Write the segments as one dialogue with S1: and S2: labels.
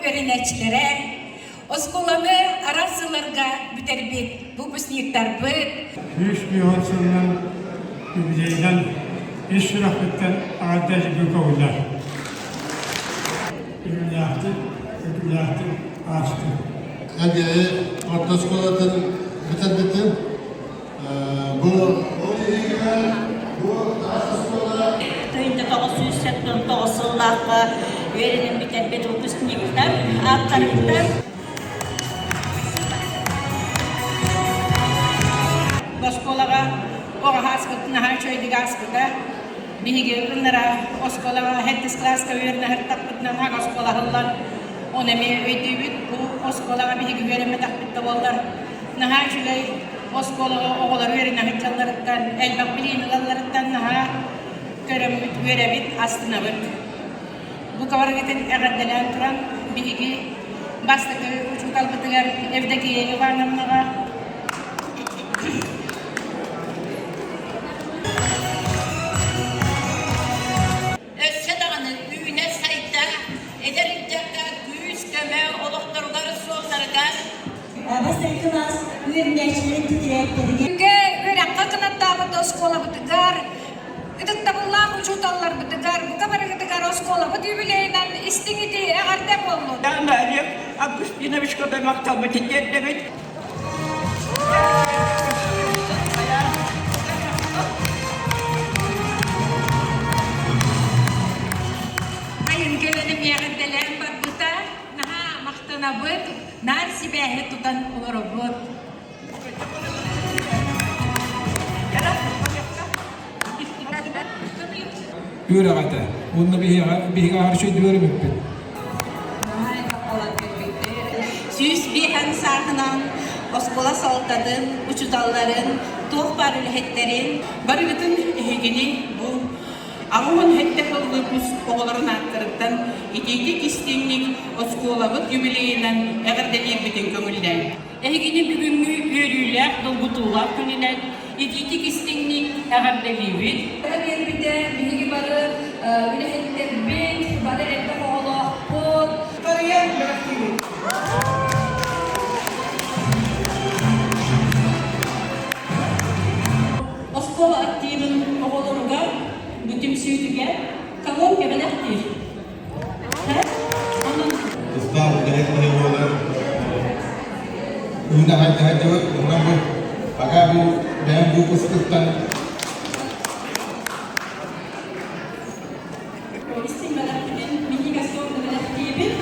S1: үөрэнээччилэрэ, оскуоланы араас сылларга бүтэрбит выпускниктарбыт,
S2: 150 сылынан юбилейынан ис сүрэхпиттэн эҕэрдэлиирбин көҥүллэр. Үтүөлээхтик, үтүөлээхтик аастын.
S3: Элгээйи орто оскуолатын бүтэрбитим. Бу ол иһигэр бу таас оскуола
S4: 1979 сыллаахха үөрэнэн бүтэрбит выпускниктар ааттарыттан
S1: Оскуолаҕа оҕо ааспыт наһаа үчүгэйдик ааспыта. Биһиги ыннара оскуолаҕа сэттис кылааска үөрэнэ сырыттахпытынан аҕа оскуола аһыллан, ону эмиэ өйдүүбүт. Бу оскуолаҕа биһиги үөрэммэтэхпит да буоллар, наһаа үчүгэй оскуолаҕа оҕолор үөрэнэ сылдьалларыттан, элбэх билиини ылалларыттан наһаа көрөммүт, үөрэбит, астынабыт. Бу барыгытын эҕэрдэлээн туран, биһиги бастакы учууталбытыгар Евдокия Ивановнаҕа
S4: Өссө даҕаны үүнэ-сайда, эдэр ыччакка күүс-көмө олохторугар суолларыгар
S5: Бастакы кылаас үөрэнээччилэрин тэтэрээттэригэр
S1: үөрэххэ кынаттаабыт оскуолабытыгар Ытыктабыллаах учууталларбытыгар, бука барыгытыгар оскуолабыт юбилейынан истиҥ итии эҕэрдэ буоллун!
S6: Дарья Августиновичка да махталбытын тиэрдэбит.
S1: Сайын кэлэн эмиэ эҕэрдэлээн барбыта. Наһаа махтанабыт, наар сибээһи тутан олоробут.
S7: Үөрэх этэ. Уонна биһиэхэ биһиги аһар үчүгэйдик үөрэммиппит.
S4: 105 сааһынан оскуола салалтатын, учууталларын, туох баар үлэһиттэрин
S8: Барыгытын эһигини бу 87 сыл выпуск оҕолорун ааттарыттан итиитик истиҥник оскуолабыт юбилейынан эҕэрдэлиирбитин көҥүллээҥ. Эһигини бүгүҥҥү үөрүүлээх, долгутуулаах күнүнэн итиитик-истиҥник эҕэрдэлиибит.
S1: Биэрбитэ биһиги бары үлэһиттэрбит, бары элбэх оҕолоохпут.
S6: Харыйа бэлэхтиибит.
S4: Оскуола активын оҕолоругар бу түмсүүтүгэр колонка бэлэхтиир.
S3: Тустаах үлэһит киһи буолар. Үүнэ хайдыһайдыбыт, онон бу пока бу бэйэм выпускыттан
S4: Истиҥ бэлэхпитин минньигэс суолга бэлэхтиибит.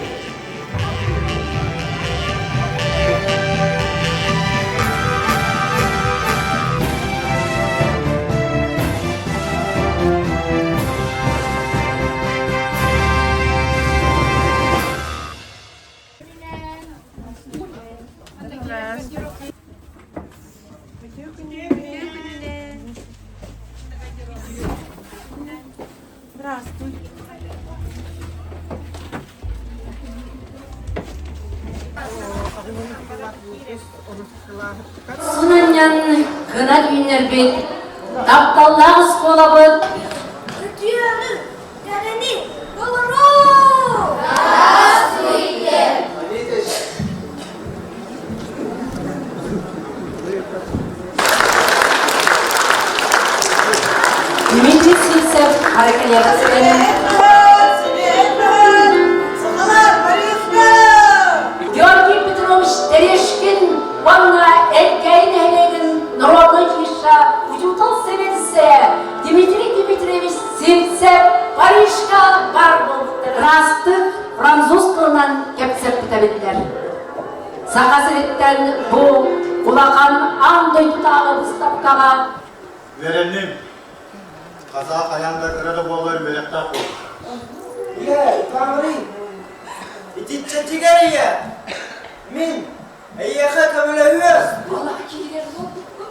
S9: Здравствуй.
S10: Сунанньан кынат үүннэрбит тапталлаах оскуолабыт
S5: Үтүөнү, кэрэни толоруу!
S10: Здравствуйте! Дмитрий Сивцев Аракелевскай Георгий Петрович Терешкин уонна Элкэйи нэһилиэгин народнай афиша учуутал сэбиэдиссэйэ Дмитрий Дмитриевич Сивцев Парижка бар буолбуттар. Ыраастык француз тылынан кэпсэппитэ биллэр. Саха сириттэн бу улахан аан дойдутааҕы быыстапкаҕа
S3: Үөрэнним. Казах хайаан да кыра да буоллар үөрэхтээх буол.
S11: Ийэ, Иван Итиччэтигэр ийэ, мин эйиэхэ көмөлөһүөм.
S10: Балаҕа киирэр буолбуккун.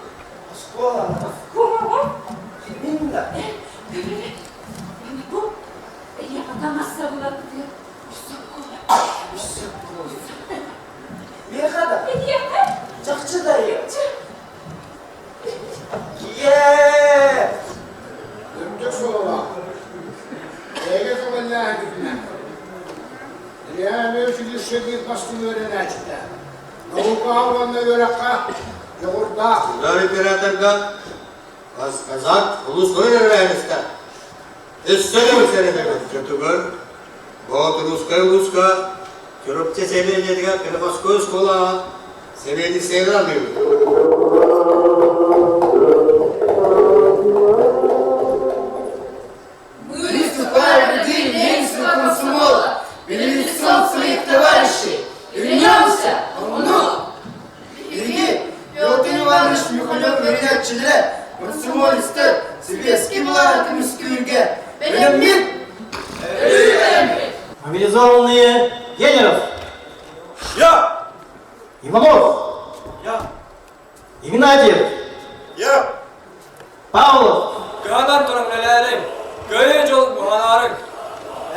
S11: Оскуола.
S10: Оскуолаҕа?
S11: Мин да.
S10: Көмөлө. Бу эйиэхэ таҥас сабылаппытыгар үс оскуола. Үс
S11: Миэхэ да.
S10: Эйиэхэ?
S11: Чахчы да ийэ. Ийээ!
S3: Өмдьөк суолалаах. Эйгэ көмөллөөх этитинэ. Илья эмиэ
S9: педучилище биир бастыҥ үөрэнээччитэ. Наукаҕа уонна үөрэххэ дьоҕурдаах.
S3: Удар императорга Казак улуской эрээристэ. Өссө да үсэрэтэгэр чөтүгөр Боотурусскай улууска Чурапчы сэлиэнньэтигэр Перевозской оскуолаҕа сэбиэдиссэйин аныыбыт.
S12: Мы выступаем в день Ленинского комсомола перед лицом своих товарищей. Вернемся, умну!
S9: Биһиги Петр Иванович Михалев үөрэнээччилэрэ, комсомолецтар Сибиэски былааһы көмүскүүргэ бэлэммит!
S13: Мобилизованные Генеров!
S3: Я!
S13: Иванов!
S3: Я!
S13: Игнатьев!
S3: Я!
S13: Павлов!
S14: Кыһанан туран үлэлээриҥ, кыайыы дьол уһанаарыҥ.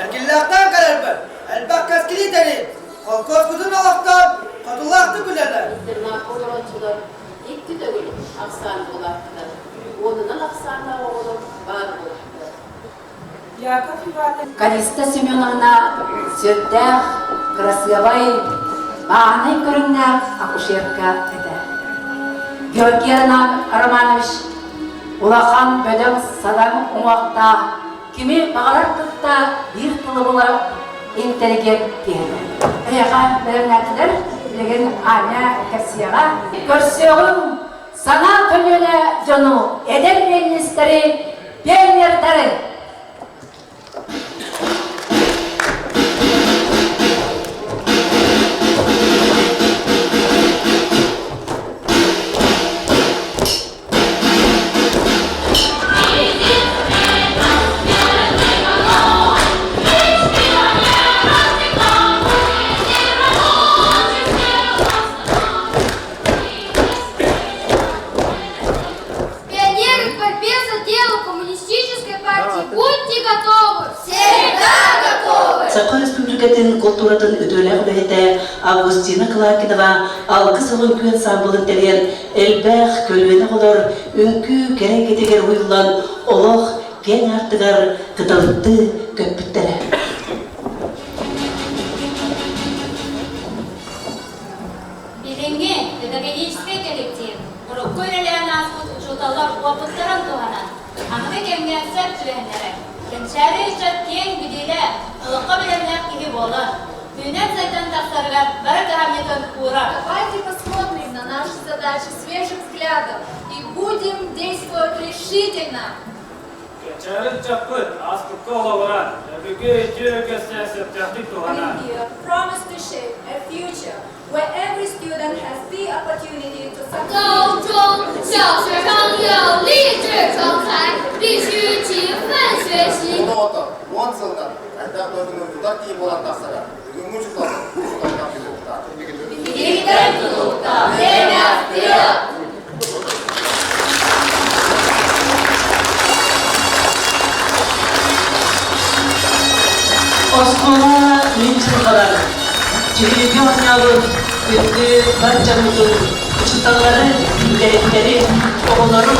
S15: Эргиллээхтэн кэлэрбэр элбэх кэскили тэрийин, холкуоспутун олохтоон, хотулаахтык үлэлэр.
S16: Интернакка олорооччулар икки төгүл ахсаан улааттылар, уонунан ахсааннаах оҕолор баар буолбуттар.
S1: Яков Иванович
S17: Калиста Семеновна сүрдээх кырасыабай, бааһынай көрүҥнээх акушерка этэ. Георгий Романович улахан бөдөҥ садаҥ уҥуохтаах, кими баҕарар кытта биир тылы булар интеллигент киһи. Эһиэхэ бэлэмнээтилэр, билигин Аня кэпсиэҕэ. Көрсүөҕүҥ саҥа көлүөнэ дьону, эдэр ленинистэри, пионердары!
S18: Пионеры в борьбе за дело коммунистической партии, будьте готовы! Всегда готовы!
S19: Саха Республикатын култууратын үтүөлээх үлэһитэ Августина Клакинова алгыс үҥкүү ансаамбылын тэрийэн элбэх көлүөнэ оҕолор үҥкүү кэрэ эйгэтигэр уһуйуллан олох киэҥ аартыгар кыталыктыы көппүттэрэ.
S20: Билиҥҥи педагогическай коллектив урукку үлэлээн ааспыт учууталлар уопуттарын туһанан, аныгы кэмҥэ сөп түбэһиннэрэр, кэнчээри ыччат киэҥ билиилээх, олоххо бэлэмнээх киһи буолар, үүнэн-сайдан тахсарыгар бары кыһамньытын уурар.
S18: Давайте посмотрим на наши задачи свежим взглядом и будем действовать решительно.
S14: Кэнчээри ыччаппыт ааспыкка олоҕуран, өбүгэ үтүө үгэстэрин сөптөөхтүк туһанан.
S18: India promise to shape a future where every student has the opportunity to succeed.
S21: 高中小学生要立志成才，必须勤奋学习。
S3: Ону ото уон сылынан элбэх дойдуну тутар киһи буолан тахсара бүгүҥҥү учуутал учууталтан тутулуктаах.
S21: Биһигиттэн тутулуктаах. Время вперед!
S19: Оскуола мин дьылҕалар, дьүһүйгэ оонньообут күндү бар дьоммутун, учууталлары, үлэһиттэри, оҕолору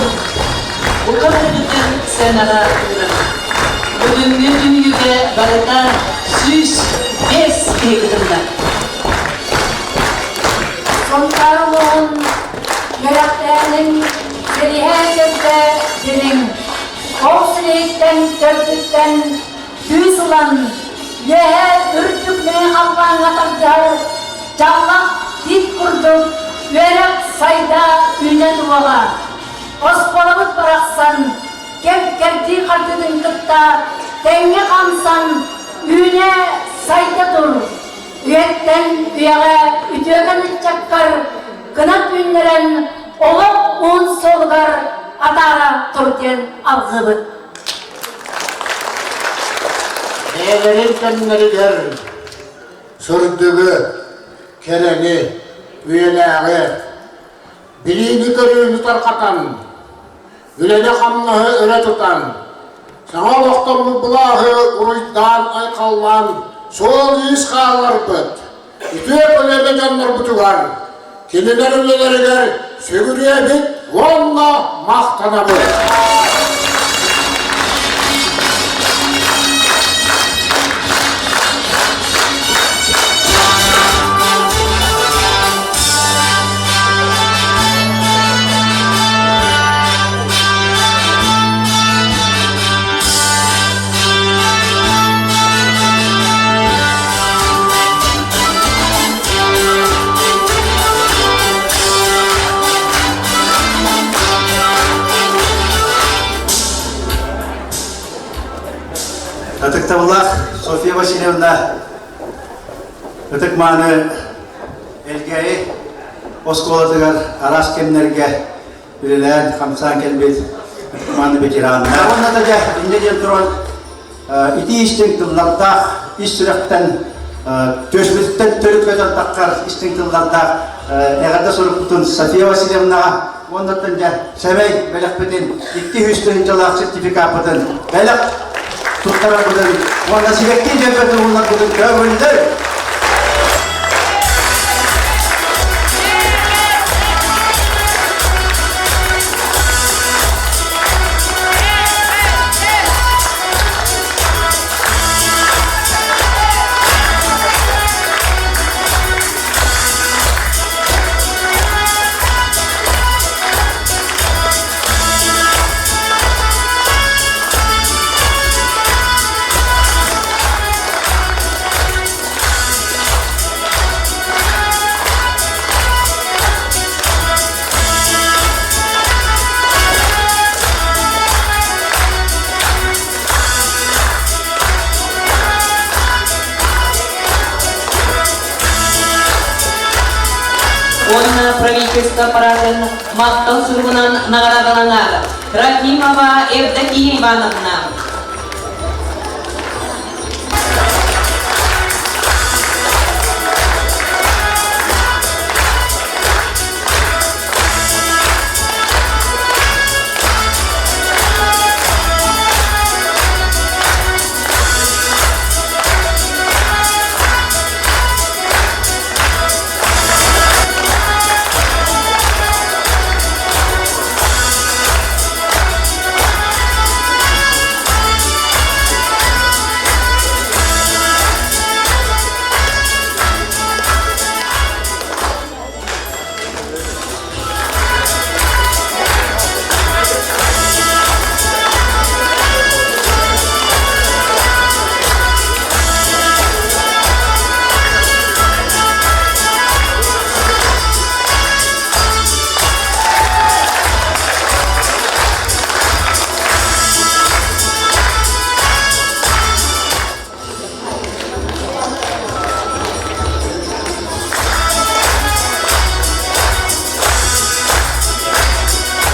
S19: бука барыгытын сценаҕа ыҥырабыт. Бүгүҥҥү түмүгүгэ барыта 105 киһи кытынна.
S17: Сунтаар улууһун үөрэхтээһинин силиһэ төрдө дириҥ. Ол силиһиттэн төрдүттэн күүс ылан, үөһээ үрдүк мэҥэ халлааҥҥа тардыһар дьаллах тиит курдук үөрэх сайда үүнэ туруоҕа. Оскуолабыт барахсан кэм-кэрдии хардыытын кытта тэҥҥэ хамсан үүнэ сайда тур. Үйэттэн үйэҕэ үтүөкэн ыччаккар кынат үүннэрэн олох уһун суолугар атаара тур диэн алҕыыбыт.
S9: Бэйэлэрин кэмнэригэр сырдыгы, кэрэни, үйэлээҕи, билиини-көрүүнү тарҕатан, үлэни-хамнаһы өрө тутан, саҥа олохтоммут былааһы уруйдаан-айхаллаан суол-иис хаалларбыт үтүө көлүөнэ дьоннорбутугар, кинилэр үлэлэригэр сүгүрүйэбит уонна махтанабыт.
S2: Софья Васильевна ытык-мааны Элгээйи оскуолатыгар араас кэмнэргэ үлэлээн, хамсаан кэлбит ытык-мааны ветераннар. Уонна да дьэ, инньэ диэн туран итии истиҥ тыллардаах, ис сүрэхтэн түөспүтүттэн төрүт көтөн таххар истиҥ тыллардаах эҕэрдэ сурукпутун София Васильевнаҕа уоннаттан дьэ сэмэй бэлэхпитин 200 тыһыынчалаах сертификаппытын бэлэх туттарарбытын уонна сибэкки дьөрбөтүн уунарбытын көҥүллэр.
S4: Уонна правительство аппаратын махтал суругунан наҕараадаланар Трофимова Евдокия Ивановна.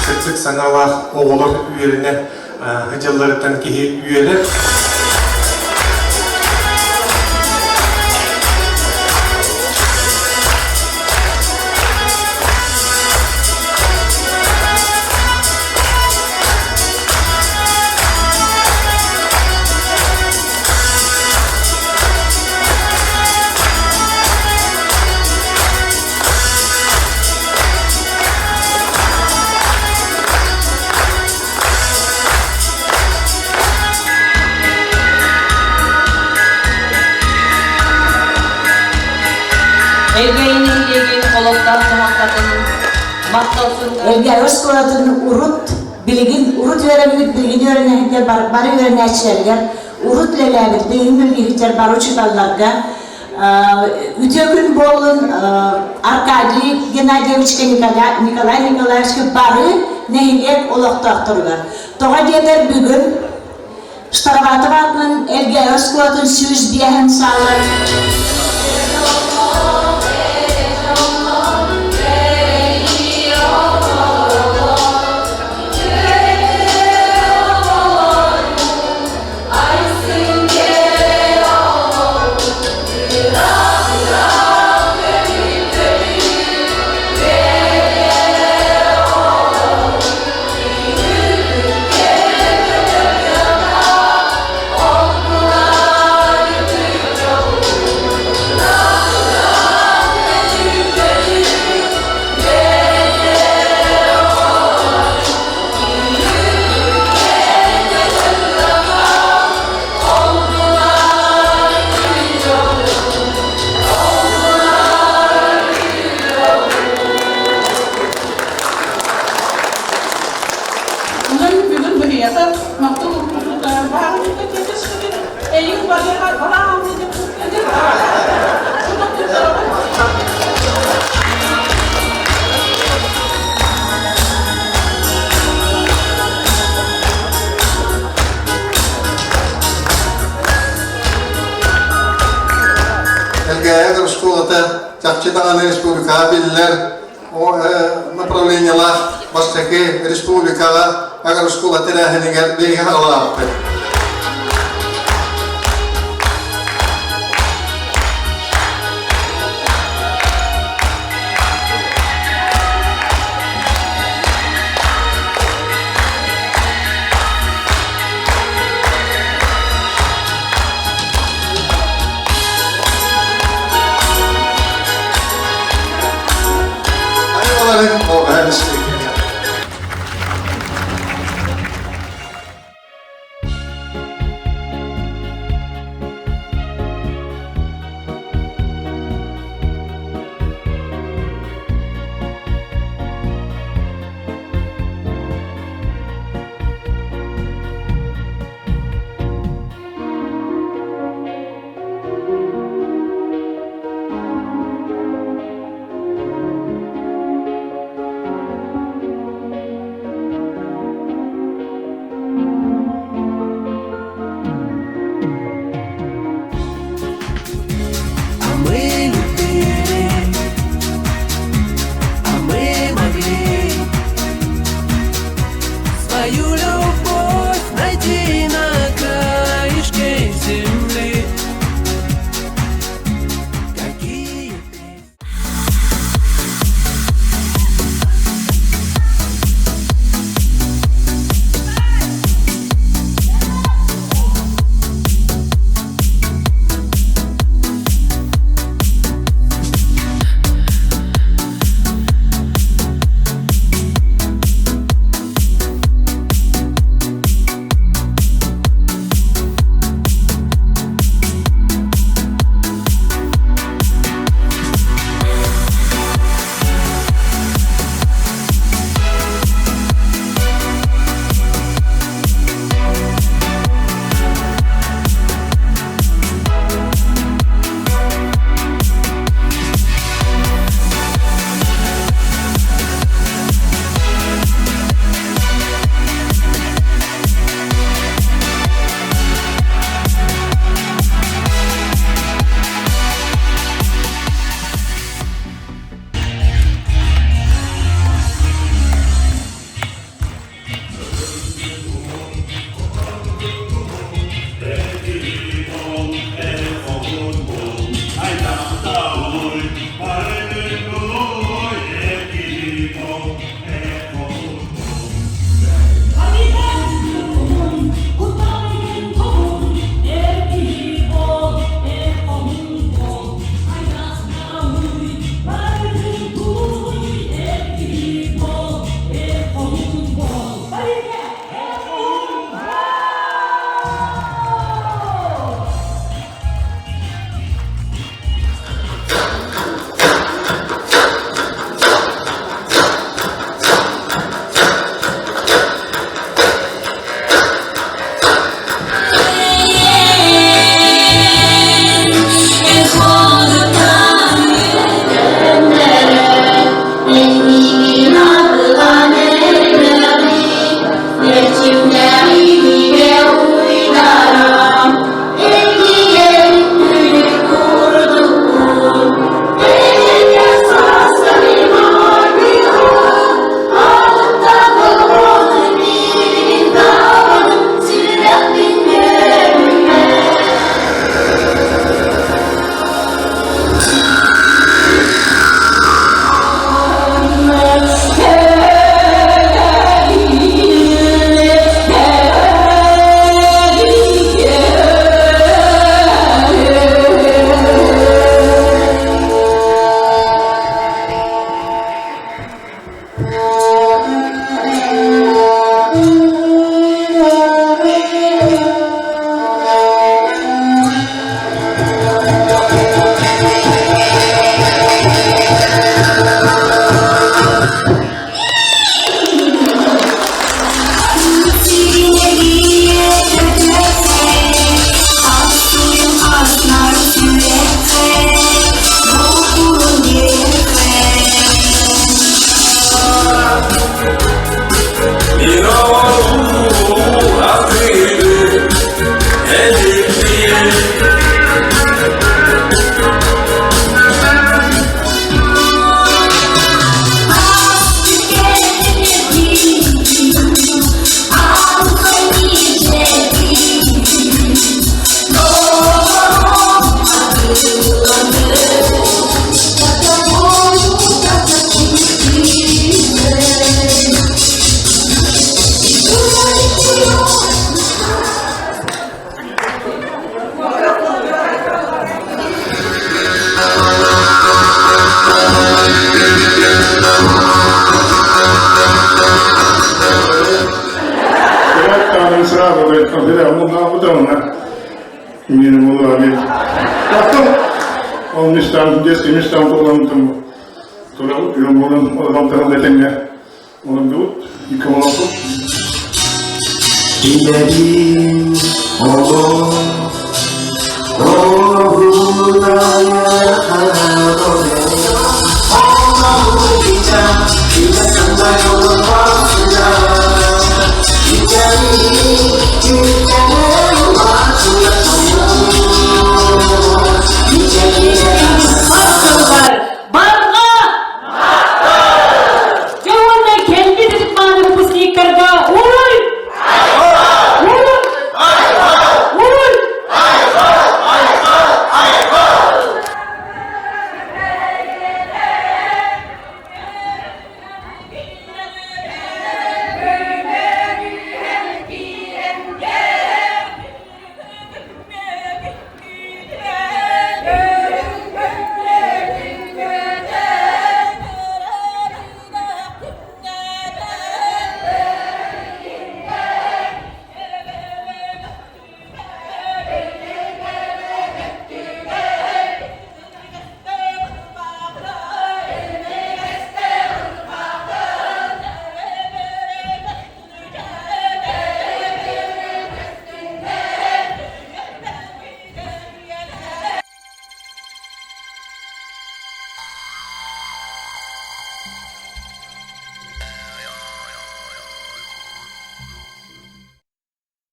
S22: Сырдык санаалаах оҕолор үөрэнэ сылдьалларыттан киһи үөрэр.
S4: Элгээйи нэһилиэгин олохтоох дьаһалтатын махтал суругун
S17: Элгээйи оскуолатын урут билигин урут үөрэммит билигин үөрэнэһиттэр бары үөрэнээччилэригэр урут үлэлээбит билигин билигиһиттэр бары учууталларга үтүө күн буоллун Аркадий Геннадьевичка Николай Николаевичка бары нэһилиэк олохтоохторугар. Тоҕо диэтэр бүгүн Штарабатов аатынан Элгээйи оскуолатын 105 саалар
S7: Элгээйи агрошколата чахчы даҕаны республикаҕа биллэр направлениелаах бастакы республикаҕа агрошкола тэрээһинигэр биһиги аҕалаахпыт.
S8: А мы любили, а мы могли свою любовь найти на краешке земли. Какие
S5: Ол мистан детский мечтам туолан турабыт, үөн буолан олорон этэҥҥэ олордубут, икки олордубут.